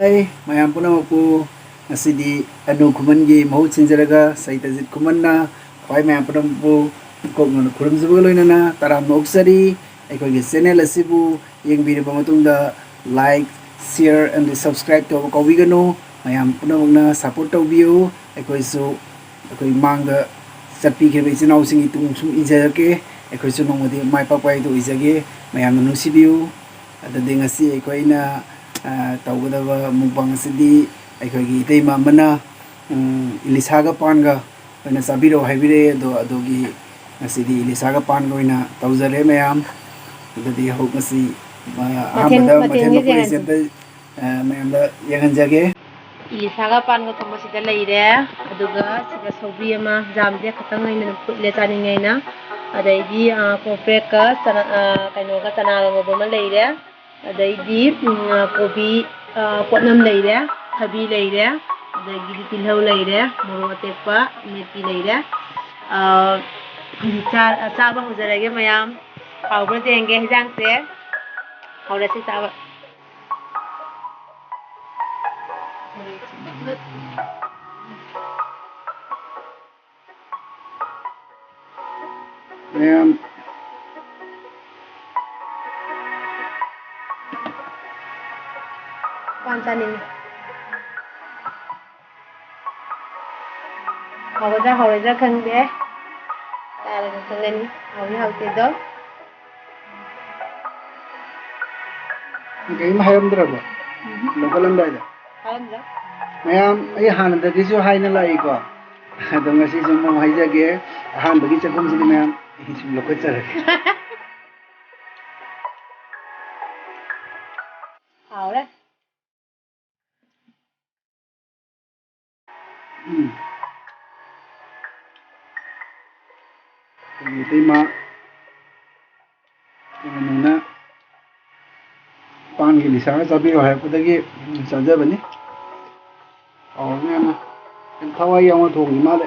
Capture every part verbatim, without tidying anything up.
ꯑꯩ ꯃꯌꯥꯝ ꯄꯨꯝꯅꯃꯛꯄꯨ ꯉꯁꯤꯗꯤ ꯑꯅꯨ ꯈꯨꯃꯟꯒꯤ ꯃꯍꯨꯠ ꯁꯤꯟꯖꯔꯒ ꯁꯩꯇꯖꯤꯠ ꯈꯨꯃꯟꯅ ꯈ꯭ꯋꯥꯏ ꯃꯌꯥꯝ ꯄꯨꯝꯅꯃꯛꯄꯨ ꯀꯣꯛꯅꯅ ꯈꯨꯔꯨꯝꯖꯕꯒ ꯂꯣꯏꯅꯅ ꯇꯔꯥꯝꯅ ꯑꯣꯛꯆꯔꯤ꯫ ꯑꯩꯈꯣꯏꯒꯤ ꯆꯦꯅꯦꯜ ꯑꯁꯤꯕꯨ ꯌꯦꯡꯕꯤꯔꯕ ꯃꯇꯨꯡꯗ like, share ꯑꯃꯗꯤ subscribe ꯇꯧꯕ ꯀꯥꯎꯕꯤꯒꯅꯨ꯫ ꯃꯌꯥꯝ ꯄꯨꯝꯅꯃꯛꯅ support ꯇꯧꯕꯤꯌꯨ꯫ ꯑꯩꯈꯣꯏꯁꯨ ꯑꯩꯈꯣꯏ ꯃꯥꯡꯗ ꯆꯠꯄꯤꯈꯤꯕ ꯏꯆꯤꯟ ꯏꯅꯥꯎꯁꯤꯡꯒꯤ ꯇꯨꯡ ꯁꯨꯝ ꯏꯟꯖꯔꯛꯀꯦ꯫ ꯑꯩꯈꯣꯏꯁꯨ ꯅꯣꯡꯃꯗꯤ ꯃꯥꯏ ꯄꯥꯛꯄ ꯍꯥꯏꯗꯨ ꯑꯣꯏꯖꯒꯦ꯫ ꯃꯌꯥꯝꯅ ꯅꯨꯡꯁꯤꯕꯤꯌꯨ꯫ ꯑꯗꯨꯗꯤ ꯉꯁꯤ ꯑꯩꯈꯣꯏꯅ, ꯑ, ꯇꯧꯒꯗꯕ mukbang ꯑꯁꯤꯗꯤ ꯑꯩꯈꯣꯏꯒꯤ ꯏꯇꯩꯃ ꯑꯃꯅ, ꯎꯝ, ꯏꯂꯤꯁꯥꯒ ꯄꯥꯟꯒ ꯑꯣꯏꯅ ꯆꯥꯕꯤꯔꯛꯑꯣ ꯍꯥꯏꯕꯤꯔꯛꯑꯦ꯫ ꯑꯗꯣ ꯑꯗꯨꯒꯤ ꯉꯁꯤꯗꯤ ꯏꯂꯤꯁꯥꯒ ꯄꯥꯟꯒ ꯑꯣꯏꯅ ꯇꯧꯖꯔꯦ ꯃꯌꯥꯝ꯫ ꯑꯗꯨꯗꯤ ꯍꯧ-, ꯉꯁꯤ, ꯑ, ꯃꯊꯦꯜ, ꯑꯍꯥꯟꯕꯗ ꯃꯊꯦꯜ ꯃꯊꯦꯜꯒꯤ ꯃꯄꯨꯝ ꯌꯦꯡꯍꯟꯁꯤ꯫ ꯑꯝꯇ, ꯑ, ꯃꯌꯥꯝꯗ ꯌꯦꯡꯍꯟꯖꯒꯦ꯫ ꯏꯂꯤꯁꯥꯒ ꯄꯥꯟꯒ ꯊꯣꯡꯕꯁꯤꯗ ꯂꯩꯔꯦ, ꯑꯗꯨꯒ ꯁꯤꯗ ꯁꯧꯒ꯭ꯔꯤ ꯑꯃ, ꯖꯥꯝꯁꯦ ꯈꯛꯇꯪ ꯑꯩꯅ ꯑꯗꯨꯝ ꯐꯨꯠꯂꯦ ꯆꯥꯅꯤꯡꯉꯦꯅ꯫ ꯑꯗꯩꯗꯤ, ꯑ, ꯀꯣꯝꯄ꯭ꯔꯦꯛꯀ ꯆꯅꯥ, ꯑ, ꯀꯩꯅꯣꯒ ꯆꯅꯥꯒ ꯉꯧꯕ ꯑꯃ ꯂꯩꯔꯦ꯫ ꯑꯗꯩꯗꯤ, ꯎꯝ, ꯑ, ꯀꯣꯕꯤ, ꯑ, ꯄꯣꯠꯅꯝ ꯂꯩꯔꯦ, ꯊꯕꯤ ꯂꯩꯔꯦ, ꯑꯗꯒꯤꯗꯤ ꯇꯤꯜꯍꯧ ꯂꯩꯔꯦ, ꯃꯣꯔꯣꯛ ꯑꯇꯦꯛꯄ ꯑꯃꯦꯠꯄꯤ ꯂꯩꯔꯦ꯫ ꯑ, ꯆꯥ-, ꯆꯥꯕ ꯍꯧꯖꯔꯒꯦ ꯃꯌꯥꯝ꯫ ꯍꯥꯎꯕ꯭ꯔꯥ ꯌꯦꯡꯒꯦ ꯍꯤꯟꯖꯥꯡꯁꯦ꯫ ꯍꯧꯔꯁꯤ ꯆꯥꯕ꯫ ꯃꯌꯥꯝ꯫ ꯄꯥꯟ ꯆꯥꯅꯤꯡꯉꯤ꯫ ꯍꯥꯎꯒꯗ꯭ꯔꯥ ꯍꯥꯎꯔꯣꯏꯗ꯭ꯔꯥ ꯈꯪꯗꯦ꯫ ꯆꯥꯔꯒ ꯈꯪꯒꯅꯤ꯫ ꯍꯥꯎꯏ ꯍꯥꯎꯇꯦꯗꯣ꯫ ꯀꯔꯤꯝ ꯍꯥꯏꯔꯝꯗ꯭ꯔꯕꯣ? ꯎꯝ꯫ ꯂꯧꯈꯠꯂꯝꯗꯥꯏꯗ? ꯍꯥꯏꯔꯝꯗ꯭ꯔꯦ꯫ ꯃꯌꯥꯝ, ꯑꯩ ꯍꯥꯟꯅꯗꯒꯤꯁꯨ ꯍꯥꯏꯅ ꯂꯥꯛꯏꯀꯣ꯫ ꯑꯗꯣ ꯉꯁꯤꯁꯨ ꯑꯃꯨꯛ ꯍꯥꯏꯖꯒꯦ, ꯑꯍꯥꯟꯕꯒꯤ ꯆꯥꯛꯈꯨꯝꯁꯤꯗꯤ ꯃꯌꯥꯝ ꯑꯩ ꯁꯨꯝ ꯂꯧꯈꯠꯆꯔꯒꯦ꯫ ꯍꯥꯎꯔꯦ꯫ ꯎꯝ꯫ ꯑꯩꯈꯣꯏꯒꯤ ꯏꯇꯩꯃ ꯏꯃꯣꯏꯅꯨꯅ ꯄꯥꯟꯒꯤ ꯂꯤꯁꯥꯒ ꯆꯥꯕꯤꯔꯣ ꯍꯥꯏꯔꯛꯄꯗꯒꯤ ꯆꯥꯖꯕꯅꯤ꯫ ꯍꯥꯎꯔꯝꯃꯦ ꯌꯥꯝꯅ꯫ ꯌꯥꯝ ꯊꯋꯥꯏ ꯌꯥꯎꯅ ꯊꯣꯡꯉꯤ ꯃꯥꯜꯂꯦ꯫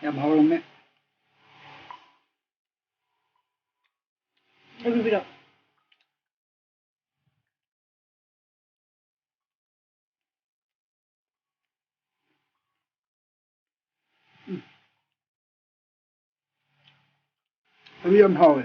ꯌꯥꯝ ꯍꯥꯎꯔꯝꯃꯦ꯫ ꯑꯔꯨꯕꯤꯔꯣ? ꯑꯗꯨ ꯌꯥꯝ ꯍꯥꯎꯋꯦ꯫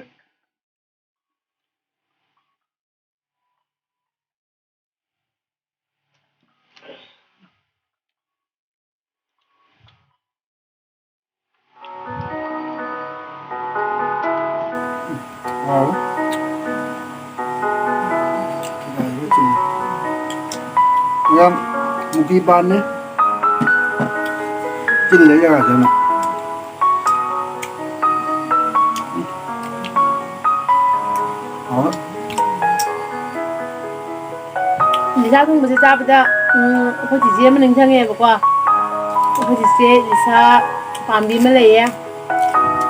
ꯍꯥꯎ꯫ ꯌꯥꯝ ꯃꯨꯀꯤ ꯄꯥꯟꯅꯦ꯫ ꯆꯤꯜꯂꯦ ꯖꯒꯥꯁꯦ ꯑꯃꯨꯛ꯫ ꯍꯥꯎ꯫ ꯅꯤꯁꯥ ꯊꯣꯡꯕꯁꯦ ꯆꯥꯕꯗ, ꯎꯝ, ꯑꯩꯈꯣꯏ ꯆꯤꯆꯦ ꯑꯃ ꯅꯤꯡꯁꯤꯡꯉꯦꯕꯀꯣ꯫ ꯑꯩꯈꯣꯏ ꯆꯤꯆꯦ ꯂꯤꯁꯥ ꯄꯥꯝꯕꯤ ꯑꯃ ꯂꯩꯌꯦ꯫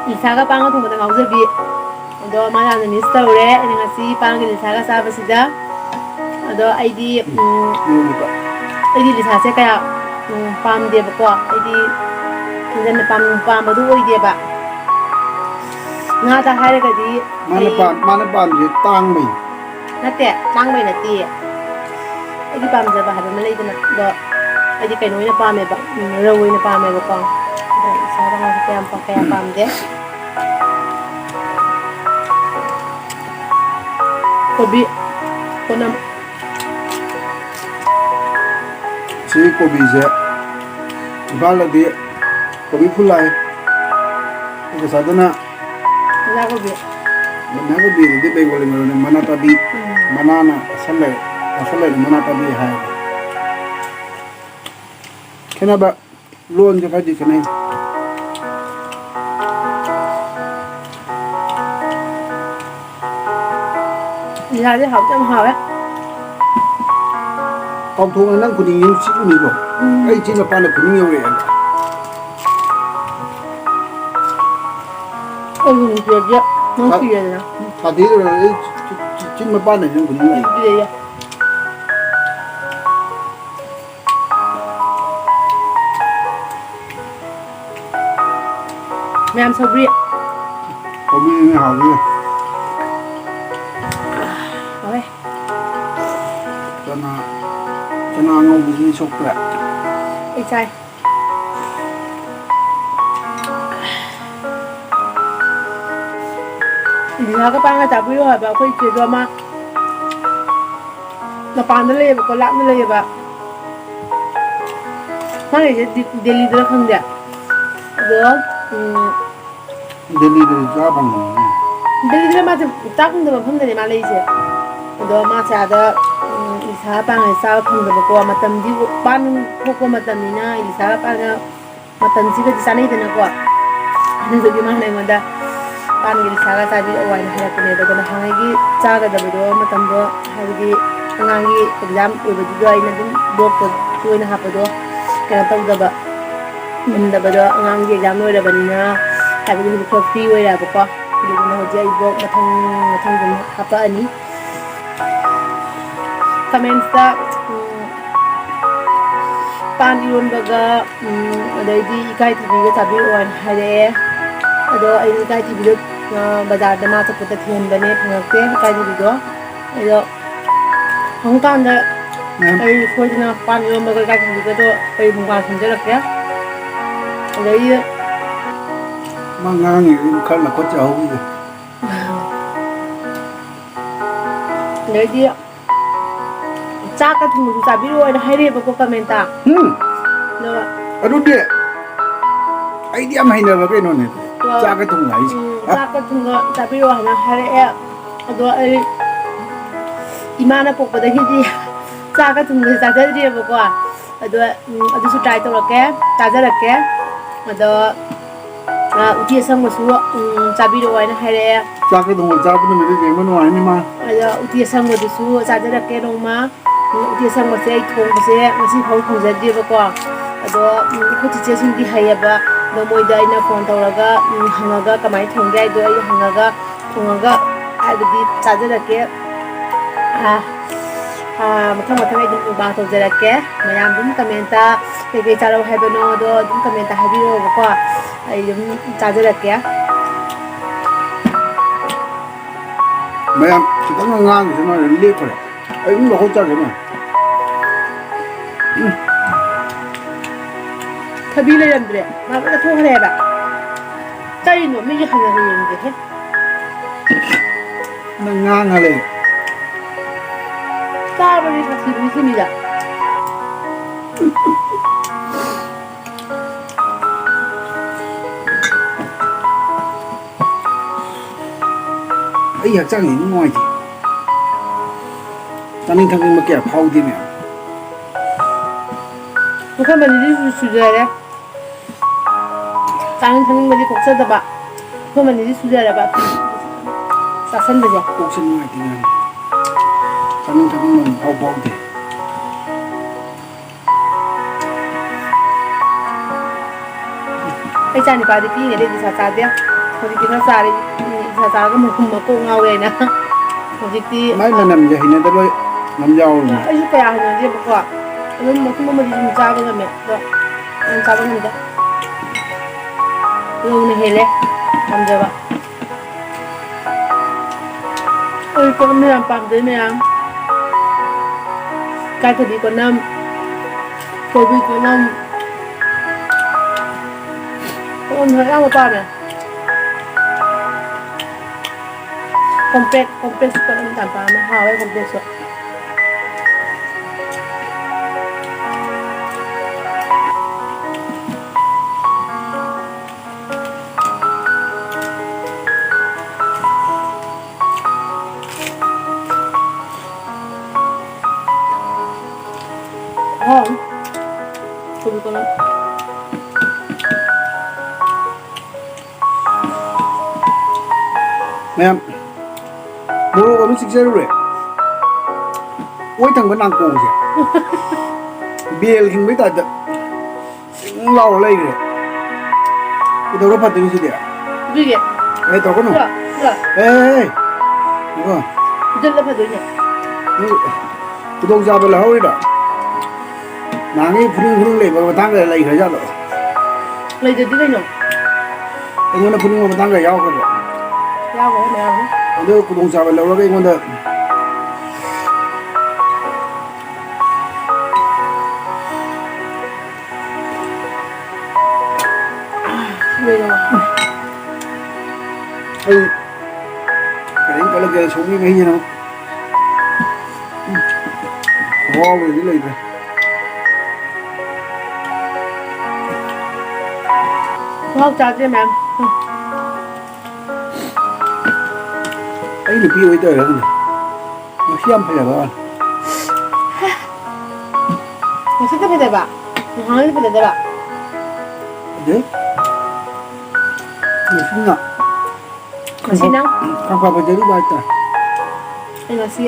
ꯂꯤꯁꯥꯒ ꯄꯥꯟꯒ ꯊꯣꯡꯕꯗ ꯉꯥꯎꯖꯕꯤ꯫ ꯑꯗꯣ ꯃꯥ ꯌꯥꯝꯅ miss ꯇꯧꯔꯦ꯫ ꯑꯩꯅ ꯉꯁꯤ ꯄꯥꯟꯒ ꯂꯤꯁꯥꯒ ꯆꯥꯕꯁꯤꯗ꯫ ꯑꯗꯣ ꯑꯩꯗꯤ, ꯎꯝ, ꯏꯔꯣꯟꯕ꯫ ꯑꯩꯗꯤ ꯂꯤꯁꯥꯁꯦ ꯀꯌꯥ, ꯎꯝ, ꯄꯥꯝꯗꯦꯕꯀꯣ꯫ ꯑꯩꯗꯤ ꯍꯦꯟꯖꯟꯅ ꯄꯥꯝ-, ꯄꯥꯝꯕꯗꯨ ꯑꯣꯏꯗꯦꯕ꯫ ꯉꯥꯗ ꯍꯥꯏꯔꯒꯗꯤ ꯃꯥꯅ ꯑꯩ ꯄꯥꯝ-, ꯃꯥꯅ ꯄꯥꯝꯃꯤꯁꯦ ꯇꯥꯡꯕꯩ꯫ ꯅꯠꯇꯦ, ꯇꯥꯡꯕꯩ ꯅꯠꯇꯦ꯫ ꯑꯩꯒꯤ ꯄꯥꯝꯖꯕ ꯍꯥꯏꯕ ꯑꯃ ꯂꯩꯗꯅ, ꯑꯗꯣ ꯑꯩꯗꯤ ꯀꯩꯅꯣ ꯑꯣꯏꯅ ꯄꯥꯝꯃꯦꯕ, ꯎꯝ, ꯔꯧ ꯑꯣꯏꯅ ꯄꯥꯝꯃꯦꯕꯀꯣ꯫ ꯑꯗꯣ ꯏꯁꯥꯗ ꯉꯥꯁꯦ ꯀꯌꯥꯝ ꯄꯥ-, ꯀꯌꯥ ꯄꯥꯝꯗꯦ꯫ ꯀꯣꯕꯤ, ꯄꯣꯠꯅꯝ꯫ ꯁꯤ ꯀꯣꯕꯤꯁꯦ ꯏꯝꯐꯥꯜꯗꯗꯤ ꯀꯣꯕꯤ ꯐꯨꯜ ꯍꯥꯏ꯫ ꯑꯗꯨꯒ ꯆꯥꯗꯅ ꯕꯟꯙꯥꯀꯣꯕꯤ꯫ ꯕꯟꯙꯥꯀꯣꯕꯤꯗꯨꯗꯤ ꯕꯦꯡꯒꯣꯂꯤ ꯃꯔꯣꯟꯗ ꯃꯅꯥ ꯇꯥꯕꯤ꯫ ꯎꯝ꯫ ꯃꯅꯥꯅ ꯑꯁꯜ ꯂꯩ, ꯑꯁꯜ ꯂꯩꯅ ꯃꯅꯥ ꯇꯥꯕꯤ ꯍꯥꯏꯌꯦꯕ꯫ ꯈꯦꯠꯅꯕ ꯂꯣꯟꯁꯦ ꯈꯔꯗꯤ ꯈꯦꯠꯅꯩ꯫ ꯂꯤꯂꯥꯁꯦ ꯍꯥꯎꯗꯤ ꯌꯥꯝ ꯍꯥꯎꯋꯦ꯫ ꯀꯥꯎꯊꯣꯛꯅ ꯅꯪ ꯈꯨꯗꯤꯡ ꯌꯨꯝ ꯆꯤꯛꯎꯅꯤꯀꯣ꯫ ꯎꯝ꯫ ꯑꯩ ꯆꯤꯛ ꯃꯄꯥꯟꯗ ꯈꯨꯗꯤꯡ ꯌꯧꯔꯛꯑꯦꯕ꯫ ꯑꯩ ꯅꯨꯡꯁꯤꯔꯗꯤ ꯅꯨꯡꯁꯤꯔꯦꯗꯅ꯫ ꯁꯥꯊꯤꯗꯧꯔꯦ, ꯑꯩ ꯆꯤꯛ-, ꯆꯤꯛ-, ꯆꯤꯛ ꯃꯄꯥꯟꯗ ꯌꯨꯝ ꯈꯨꯗꯤꯡ ꯌꯧꯔꯛꯑꯦ꯫ ꯅꯨꯡꯁꯤꯔꯦ꯫ ꯃꯌꯥꯝ ꯁꯧꯒ꯭ꯔꯤ꯫ ꯁꯧꯒ꯭ꯔꯤꯅ ꯍꯥꯎꯕꯅꯤ꯫ ꯍꯥꯎꯋꯦ꯫ ꯆꯅꯥ, ꯆꯅꯥ ꯑꯉꯧꯕꯁꯤꯗꯤ ꯁꯣꯛꯇ꯭ꯔꯦ꯫ ꯑꯩ ꯆꯥꯏ꯫ ꯏꯁꯥꯒ ꯄꯥꯡꯒ ꯆꯥꯕꯤꯌꯨ ꯍꯥꯏꯕ ꯑꯩꯈꯣꯏ ꯏꯆꯦꯗꯣ ꯑꯃ ꯃꯄꯥꯟꯗ ꯂꯩꯌꯦꯕꯀꯣ, ꯂꯥꯞꯅ ꯂꯩꯌꯦꯕ꯫ ꯃꯥꯒꯤꯁꯦ ꯗꯤ-, ꯗꯦꯜꯂꯤꯗꯔ ꯈꯪꯗꯦ꯫ ꯑꯗꯣ, ꯎꯝ, ꯗꯦꯜꯂꯤꯗꯗꯤ ꯆꯥ ꯐꯪꯗꯕꯅꯤꯅꯦ꯫ ꯗꯦꯜꯂꯤꯗ ꯃꯥꯁꯦ ꯆꯥꯛ ꯐꯪꯗꯕ ꯃꯐꯝꯗꯅꯦ ꯃꯥ ꯂꯩꯔꯤꯁꯦ꯫ ꯑꯗꯣ ꯃꯥꯁꯦ ꯑꯥꯗ, ꯎꯝ, ꯏꯂꯤꯁꯥꯒ ꯄꯥꯟꯒꯁꯦ ꯆꯥꯕ ꯐꯪꯗꯕꯀꯣ, ꯃꯇꯝꯗꯤ ꯄꯥꯟ ꯊꯣꯛꯄ ꯃꯇꯝꯅꯤꯅ ꯏꯂꯤꯁꯥꯒ ꯄꯥꯟꯒ ꯃꯇꯝꯁꯤꯒꯗꯤ ꯆꯥꯅꯩꯗꯅꯀꯣ꯫ ꯑꯗꯨꯗꯨꯒꯤ ꯃꯥꯅ ꯑꯩꯉꯣꯟꯗ ꯄꯥꯟꯒ ꯏꯂꯤꯁꯥꯒ ꯆꯥꯕꯤꯔꯛꯑꯣ ꯍꯥꯏꯅ ꯍꯥꯏꯔꯛꯄꯅꯦꯕ꯫ ꯑꯗꯣ ꯅꯍꯥꯟꯉꯩꯒꯤ ꯆꯥꯒꯗꯕꯗꯣ ꯃꯇꯝꯗꯣ, ꯍꯥꯏꯕꯗꯤ ꯑꯉꯥꯡꯒꯤ ꯑꯦꯛꯖꯥꯝ ꯑꯣꯏꯕꯗꯨꯗ ꯑꯩꯅ ꯑꯗꯨꯝ ꯕ꯭ꯂꯣꯛꯇ ꯇꯣꯏꯅ ꯍꯥꯞꯄꯗꯣ ꯀꯩꯅꯣ ꯇꯧꯗꯕ, ꯉꯝꯗꯕꯗꯣ, ꯑꯉꯥꯡꯒꯤ ꯑꯦꯛꯖꯥꯝ ꯂꯣꯏꯔꯕꯅꯤꯅ, ꯍꯥꯏꯕꯗꯤ ꯍꯧꯖꯤꯛ ꯈꯔ ꯐ꯭ꯔꯤ ꯑꯣꯏꯔꯦꯕꯀꯣ꯫ ꯑꯗꯨꯗꯨꯅ ꯍꯧꯖꯤꯛ ꯑꯩ ꯕ꯭ꯂꯣꯛ ꯃꯊꯪ ꯃꯊꯪ ꯑꯗꯨꯝ ꯍꯥꯞꯄꯛꯑꯅꯤ꯫ ꯀꯃꯦꯟꯁꯇ, ꯎꯝ, ꯄꯥꯟ ꯏꯔꯣꯟꯕꯒ, ꯎꯝ, ꯑꯗꯩꯗꯤ ꯏꯀꯥꯏꯊꯤꯕꯤꯒ ꯆꯥꯕꯤꯔꯛꯑꯣ ꯍꯥꯏꯅ ꯍꯥꯏꯔꯛꯑꯦ꯫ ꯑꯗꯣ ꯑꯩ ꯏꯀꯥꯏꯊꯤꯕꯤꯗꯣ, ꯑ, ꯕꯖꯥꯔꯗ ꯃꯥ ꯆꯠꯄꯗ ꯊꯤꯍꯟꯕꯅꯦ, ꯐꯪꯉꯛꯇꯦ ꯏꯀꯥꯏꯊꯤꯕꯤꯗꯣ꯫ ꯑꯗꯣ ꯍꯪꯀꯥꯟꯗ ꯎꯝ꯫ ꯑꯩ ꯁꯣꯏꯗꯅ ꯄꯥꯟ ꯏꯔꯣꯟꯕꯒ ꯏꯀꯥꯏꯊꯤꯕꯤꯒꯗꯣ ꯑꯩ ꯃꯨꯛꯕꯥꯡ ꯁꯦꯝꯖꯔꯛꯀꯦ꯫ ꯑꯗꯩꯗꯤ ꯃꯥ ꯉꯥꯡꯉꯤꯗꯨ ꯈꯔ ꯂꯧꯈꯠꯆꯍꯧꯈꯤꯒꯦ꯫ ꯑꯗꯩꯗꯤ ꯆꯥꯛꯀ ꯊꯨꯝꯒꯁꯨ ꯆꯥꯕꯤꯔꯛꯑꯣꯅ ꯍꯥꯏꯔꯛꯑꯦꯕꯀꯣ ꯀꯃꯦꯟꯇ꯫ ꯎꯝ꯫ ꯑꯗꯨꯒ ꯑꯗꯨꯗꯤ ꯑꯩꯗꯤ ꯌꯥꯝ ꯍꯩꯅꯕ ꯀꯩꯅꯣꯅꯦ꯫ ꯑ, ꯆꯥꯛꯀ ꯊꯨꯝꯒ ꯍꯥꯏꯁꯦ꯫ ꯎꯝ, ꯑ꯫ ꯆꯥꯛꯀ ꯊꯨꯝꯒ ꯆꯥꯕꯤꯔꯛꯑꯣ ꯍꯥꯏꯅ ꯍꯥꯏꯔꯛꯑꯦ꯫ ꯑꯗꯣ ꯑꯩ ꯏꯃꯥꯅ ꯄꯣꯛꯄꯗꯒꯤꯗꯤ ꯆꯥꯛꯀ ꯊꯨꯝꯒꯁꯦ ꯆꯥꯖꯗ꯭ꯔꯤꯑꯕꯀꯣ꯫ ꯑꯗꯣ, ꯎꯝ, ꯑꯗꯨꯁꯨ try ꯇꯧꯔꯛꯀꯦ, ꯆꯥꯖꯔꯛꯀꯦ꯫ ꯑꯗꯣ, ꯑ, ꯎꯇꯤ ꯑꯁꯪꯕꯁꯨ, ꯎꯝ, ꯆꯥꯕꯤꯔꯛꯑꯣ ꯍꯥꯏꯅ ꯍꯥꯏꯔꯛꯑꯦ꯫ ꯆꯥꯛꯀ ꯊꯣꯡꯕ ꯆꯥꯕ ꯅꯨꯃꯤꯠꯇ ꯌꯦꯡꯕ ꯅꯨꯡꯉꯥꯏꯅꯤ ꯃꯥ꯫ ꯑꯗꯣ ꯎꯇꯤ ꯑꯁꯪꯕꯗꯨꯁꯨ ꯆꯥꯖꯔꯛꯀꯦ ꯅꯣꯡꯃ꯫ ꯎꯝ, ꯎꯇꯤ ꯑꯁꯪꯕꯁꯦ ꯑꯩ ꯊꯣꯡꯕꯁꯦ ꯉꯁꯤ ꯐꯥꯎ ꯊꯣꯡꯖꯗ꯭ꯔꯤꯕꯀꯣ꯫ ꯑꯗꯣ, ꯎꯝ, ꯑꯩꯈꯣꯏ ꯆꯤꯆꯦꯁꯤꯡꯗꯤ ꯍꯩꯌꯦꯕ꯫ ꯑꯗꯣ ꯃꯣꯏꯗ ꯑꯩꯅ phone ꯇꯧꯔꯒ, ꯎꯝ, ꯍꯪꯉꯒ ꯀꯃꯥꯏꯅ ꯊꯣꯡꯒꯦ ꯍꯥꯏꯗꯣ ꯑꯩ ꯍꯪꯉꯒ ꯊꯣꯡꯉꯒ ꯍꯥꯏꯕꯗꯤ ꯆꯥꯖꯔꯛꯀꯦ꯫ ꯑꯥ, ꯑꯥ, ꯃꯊꯪ ꯃꯊꯪ ꯑꯩ ꯑꯗꯨꯝ mukbang ꯇꯧꯖꯔꯛꯀꯦ꯫ ꯃꯌꯥꯝ ꯑꯗꯨꯝ commentꯇ ꯀꯩꯀꯩ ꯆꯥꯔꯛꯑꯣ ꯍꯥꯏꯕꯅꯣꯗꯣ ꯑꯗꯨꯝ commentꯇ ꯍꯥꯏꯕꯤꯔꯛꯑꯣꯕꯀꯣ꯫ ꯑꯩ ꯑꯗꯨꯝ ꯆꯥꯖꯔꯛꯀꯦ꯫ ꯃꯌꯥꯝ ꯈꯤꯇꯪ ꯉꯥꯡꯈꯤꯁꯅꯨ, ꯂꯦꯞꯈ꯭ꯔꯦ꯫ ꯑꯩ ꯑꯗꯨꯝ ꯂꯧꯈꯠꯆꯒꯦ, ꯃꯌꯥꯝ꯫ ꯎꯝ꯫ ꯊꯕꯤ ꯂꯩꯔꯝꯗ꯭ꯔꯦ꯫ ꯃꯥ ꯂꯣꯏ ꯆꯠꯊꯣꯛꯈ꯭ꯔꯦꯕ꯫ ꯀꯔꯤꯅꯣ? ꯃꯤꯒꯤ ꯍꯪꯉꯒ ꯌꯦꯡꯒꯦꯍꯦ꯫ ꯅꯪ ꯉꯥꯡꯉ ꯂꯩ꯫ ꯆꯥꯕꯗꯤ ꯁꯥꯊꯤꯕꯅꯤ ꯁꯤꯃꯤꯗ꯫ ꯑꯩ ꯍꯛꯆꯥꯡꯁꯤ ꯅꯨꯡꯉꯥꯏꯇꯦ꯫ ꯆꯥꯅꯤꯡ ꯊꯛꯅꯤꯡꯕ ꯀꯌꯥ ꯐꯥꯎꯗꯦ ꯃꯌꯥꯝ꯫ ꯄꯨꯈꯝ ꯑꯅꯤꯗꯤ ꯁꯨꯖꯔꯦ꯫ ꯆꯥꯅꯤꯡ ꯊꯛꯅꯤꯡꯕꯗꯤ ꯄꯣꯛꯆꯗꯕ꯫ ꯄꯨꯈꯝ ꯑꯅꯤꯗꯤ ꯁꯨꯖꯔꯕ꯫ ꯆꯥꯁꯟꯕꯁꯦ꯫ ꯀꯣꯛꯁꯦ ꯅꯨꯡꯉꯥꯏꯇꯦ ꯃꯌꯥꯝ꯫ ꯆꯥꯅꯤꯡ ꯊꯛꯅꯤꯡꯕ ꯑꯃ ꯐꯥꯎ ꯐꯥꯎꯗꯦ꯫ ꯑꯩ ꯏꯆꯥ ꯅꯨꯄꯥꯗꯤ ꯄꯤꯛꯏꯉꯩꯗꯩ ꯅꯤꯁꯥ ꯆꯥꯗꯦ꯫ ꯍꯧꯖꯤꯛꯇꯤ ꯈꯔ ꯆꯥꯔꯦ꯫ ꯅꯤꯁꯥ ꯆꯥꯔꯒ ꯃꯈꯨꯝ ꯃꯀꯣꯛ ꯉꯥꯎꯋꯦꯅ꯫ ꯍꯧꯖꯤꯛꯇꯤ ꯃꯥꯏ ꯃꯅꯝꯁꯦ ꯍꯩꯅꯗꯕ ꯌꯥꯝ ꯌꯥꯎꯔꯤꯅꯦ꯫ ꯑꯩꯁꯨ ꯀꯌꯥ ꯍꯩꯅꯗꯦꯕꯀꯣ꯫ ꯑꯗꯨꯝ ꯃꯈꯨꯝ ꯑꯃꯗꯤ ꯑꯗꯨꯝ ꯆꯥꯕ ꯉꯝꯃꯦ꯫ ꯑꯗꯣ ꯌꯥꯝ ꯆꯥꯕ ꯉꯝꯗꯦ꯫ ꯔꯧꯅ ꯍꯦꯜꯂꯦ ꯄꯥꯝꯖꯕ꯫ ꯑꯩ ꯀꯣꯠꯅꯝ ꯌꯥꯝ ꯄꯥꯝꯖꯩ ꯃꯌꯥꯝ꯫ ꯏꯀꯥꯏꯊꯕꯤ ꯀꯣꯠꯅꯝ, ꯀꯣꯕꯤ ꯀꯣꯠꯅꯝ, ꯀꯣꯠꯅꯝꯁꯨ ꯑꯌꯥꯝꯕ ꯄꯥꯝꯃꯦ꯫ ꯀꯣꯝꯄ꯭ꯔꯦꯛ, ꯀꯣꯝꯄ꯭ꯔꯦꯛꯁꯨ ꯀꯣꯠꯅꯝ ꯌꯥꯝ ꯄꯥꯝꯃꯦ, ꯍꯥꯎꯋꯦ ꯀꯣꯝꯄ꯭ꯔꯦꯛꯁꯨ꯫ ꯍꯥꯎ꯫ ꯀꯣꯕꯤ ꯀꯣꯠꯅꯝ꯫ ꯃꯌꯥꯝ, ꯃꯣꯔꯣꯛ ꯑꯃ ꯆꯤꯛꯆꯔꯨꯔꯦ꯫ ꯑꯣꯏ ꯊꯪꯕ ꯅꯥꯀꯣꯡꯁꯦ꯫ ꯕꯦꯜ ꯈꯤꯡꯕꯩ ꯇꯥꯏꯞꯇ꯫ ꯆꯤꯡ ꯂꯥꯎꯔ ꯂꯩꯈ꯭ꯔꯦ꯫ ꯀꯩꯗꯧꯔ ꯐꯗꯣꯏꯅꯣ ꯁꯤꯗꯤ? ꯑꯗꯨꯒꯤ꯫ ꯑꯦ, ꯇꯧꯔꯛꯀꯅꯨ꯫ ꯁꯤꯗ, ꯁꯤꯗ꯫ ꯑꯦ, ꯑꯦ, ꯑꯦ꯫ ꯉꯥꯏꯈꯣ꯫ ꯐꯨꯖꯜꯂ ꯐꯗꯣꯏꯅꯦ꯫ ꯅꯪ ꯈꯨꯗꯣꯡꯆꯥꯕ ꯂꯧꯍꯧꯔꯤꯔꯣ? ꯅꯍꯥꯟꯒꯩ ꯐꯨꯅꯤꯡ ꯐꯨꯅꯤꯡ ꯂꯩꯕ ꯃꯇꯥꯡꯗ ꯂꯩꯈ꯭ꯔꯖꯥꯠꯂꯣ? ꯂꯩꯇꯗꯤ ꯀꯩꯅꯣ? ꯑꯩꯉꯣꯟꯗ ꯐꯨꯅꯤꯡꯕ ꯃꯇꯥꯡꯒ ꯌꯥꯎꯈ꯭ꯔꯕꯣ? ꯌꯥꯎꯈ꯭ꯔꯦ ꯃꯌꯥꯝ ꯑꯃ꯫ ꯑꯗꯨ ꯈꯨꯗꯣꯡꯆꯥꯕ ꯂꯧꯔꯒ ꯑꯩꯉꯣꯟꯗ ꯑꯩ ꯁꯧꯒ꯭ꯔꯤ ꯃꯍꯤꯁꯤꯅ ꯈꯨꯍꯥꯎ ꯂꯩꯗꯤ ꯂꯩꯇ꯭ꯔꯦ꯫ ꯈꯨꯍꯥꯎ ꯆꯥꯗ꯭ꯔꯦ ꯃꯌꯥꯝ꯫ ꯑꯩ ꯅꯨꯄꯤ ꯑꯣꯏꯗꯣꯏꯔꯥ ꯈꯪꯗꯦ꯫ ꯉꯁꯤ ꯌꯥꯝ ꯐꯖꯕ ꯋꯥꯅꯤ꯫ ꯉꯁꯤꯗꯤ ꯐꯖꯕ? ꯉꯍꯥꯟꯒꯩꯗꯤ ꯐꯖꯗꯕ? ꯐꯖꯩ꯫ ꯉꯁꯤꯅ ꯉꯁꯤ ꯅꯪ? ꯈꯪꯄꯥ ꯐꯖꯔꯨꯕ ꯍꯥꯏꯇꯥꯔꯦ꯫ ꯑꯩ ꯉꯁꯤ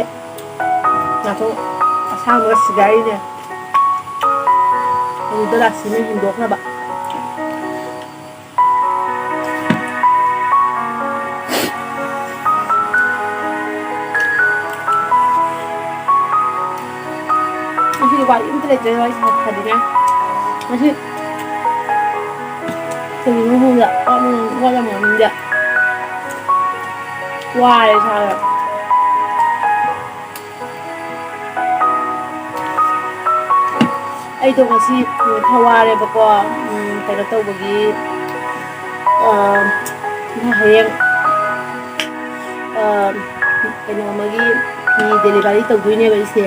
ꯅꯥꯇꯣꯟ ꯑꯁꯥꯡꯕꯒ ꯁꯤꯒꯥꯏꯔꯤꯅꯦ꯫ ꯑꯗꯨꯗ ꯂꯥꯛꯁꯤꯅ ꯍꯦꯟꯗꯣꯛꯅꯕ꯫ ꯉꯁꯤꯗꯤ ꯋꯥꯔꯤ ꯑꯝꯇ ꯂꯩꯇ꯭ꯔꯦ ꯋꯥꯔꯤ ꯁꯥꯟꯅꯅꯤꯡꯉꯥꯏ꯫ ꯉꯁꯤ ꯀꯔꯤꯅꯣ ꯈꯪꯗꯦ, ꯋꯥꯠꯂꯝ-, ꯋꯥꯠꯂꯝꯃꯅꯤꯗ꯫ ꯋꯥꯔꯦ ꯏꯁꯥꯗ꯫ ꯑꯩꯗꯣ ꯉꯁꯤ, ꯎꯝ, ꯈꯔ ꯋꯥꯔꯦꯕꯀꯣ, ꯎꯝ, ꯀꯩꯅꯣ ꯇꯧꯕꯒꯤ, ꯑ, ꯍꯌꯦꯡ, ꯑ, ꯀꯩꯅꯣ ꯑꯃꯒꯤ ꯐꯤ delivery ꯇꯧꯗꯣꯏꯅꯦꯕ ꯑꯩꯁꯦ꯫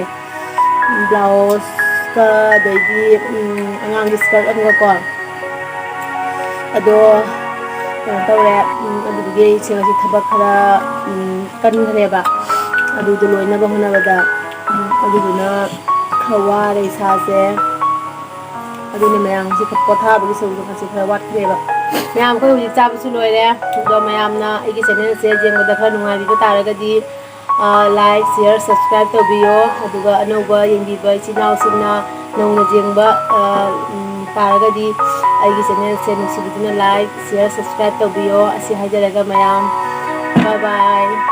Blouseꯀ ꯑꯗꯩꯗꯤ, ꯎꯝ, ꯑꯉꯥꯡꯒꯤ skirt ꯑꯃꯒꯀꯣ꯫ ꯑꯗꯣ ꯀꯩꯅꯣ ꯇꯧꯔꯦ, ꯎꯝ, ꯑꯗꯨꯗꯨꯒꯤ ꯑꯩꯁꯦ ꯉꯁꯤ ꯊꯕꯛ ꯈꯔ, ꯎꯝ, ꯀꯟꯈ꯭ꯔꯦꯕ꯫ ꯑꯗꯨꯗꯣ ꯂꯣꯏꯅꯕ ꯍꯣꯠꯅꯕꯗ, ꯎꯝ, ꯑꯗꯨꯗꯨꯅ ꯈꯔ ꯋꯥꯔꯦ ꯏꯁꯥꯁꯦ꯫ ꯑꯗꯨꯅ ꯃꯌꯥꯝꯁꯦ ꯄꯣꯊꯥꯕꯒꯤ ꯁꯔꯨꯛꯇꯣ ꯉꯁꯤ ꯈꯔ ꯋꯥꯠꯈ꯭ꯔꯦꯕ꯫ ꯃꯌꯥꯝ, ꯑꯩꯈꯣꯏ ꯍꯧꯖꯤꯛ ꯆꯥꯕꯁꯨ ꯂꯣꯏꯔꯦ꯫ ꯑꯗꯣ ꯃꯌꯥꯝꯅ ꯑꯩꯒꯤ channelꯁꯦ ꯌꯦꯡꯕꯗ ꯈꯔ ꯅꯨꯡꯉꯥꯏꯕꯤꯕ ꯇꯥꯔꯒꯗꯤ, ꯑ, like, share, subscribe ꯇꯧꯕꯤꯌꯣ꯫ ꯑꯗꯨꯒ ꯑꯅꯧꯕ ꯌꯦꯡꯕꯤꯕ ꯏꯆꯤꯟ ꯏꯅꯥꯎꯁꯤꯡꯅ ꯅꯧꯅ ꯌꯦꯡꯕ, ꯑ, ꯎꯝ, ꯇꯥꯔꯒꯗꯤ ꯑꯩꯒꯤ channelꯁꯦ ꯅꯨꯡꯁꯤꯕꯤꯗꯨꯅ like, share, subscribe ꯇꯧꯕꯤꯌꯣ꯫ ꯑꯁꯤ ꯍꯥꯏꯖꯔꯒ ꯃꯌꯥꯝ, bye bye꯫